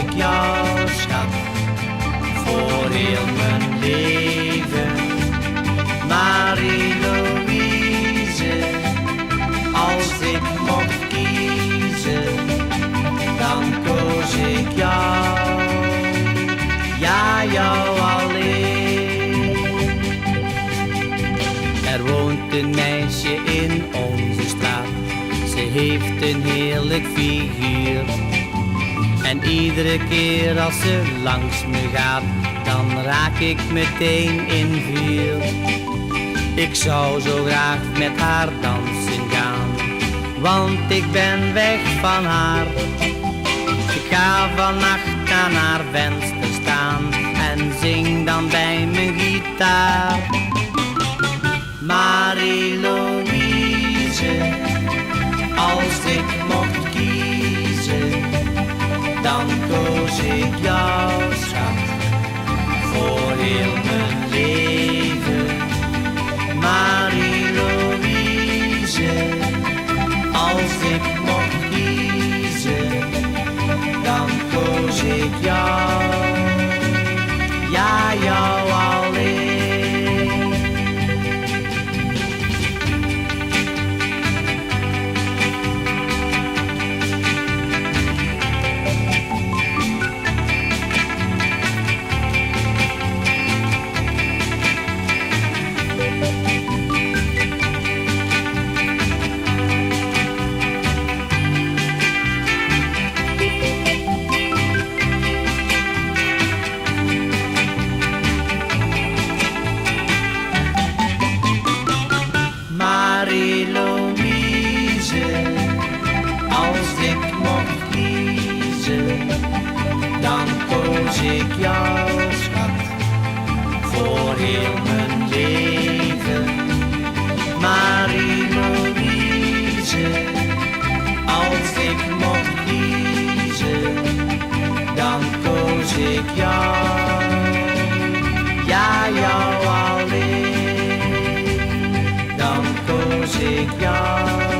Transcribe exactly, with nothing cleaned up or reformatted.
ik jou, schat, voor heel mijn leven. Marie-Louise, als ik mocht kiezen, dan koos ik jou. Ja, jou alleen. Er woont een meisje in onze straat. Ze heeft een heerlijk figuur. En iedere keer als ze langs me gaat, dan raak ik meteen in vuur. Ik zou zo graag met haar dansen gaan, want ik ben weg van haar. Ik ga vannacht aan haar venster staan en zing dan bij mijn gitaar. Marie-Louise, als ik mocht kiezen, dan koos ik jou, schat, voor heel mijn leven. Marie-Louise, als ik mocht kiezen, dan koos ik jou. Ja, jou alleen. Marie-Louise, als ik mocht kiezen, dan koos ik jou, schat, voor heel mijn leven. Marie-Louise, als ik mocht kiezen, dan koos ik jou. Ja, jou alleen. Dan koos ik jou.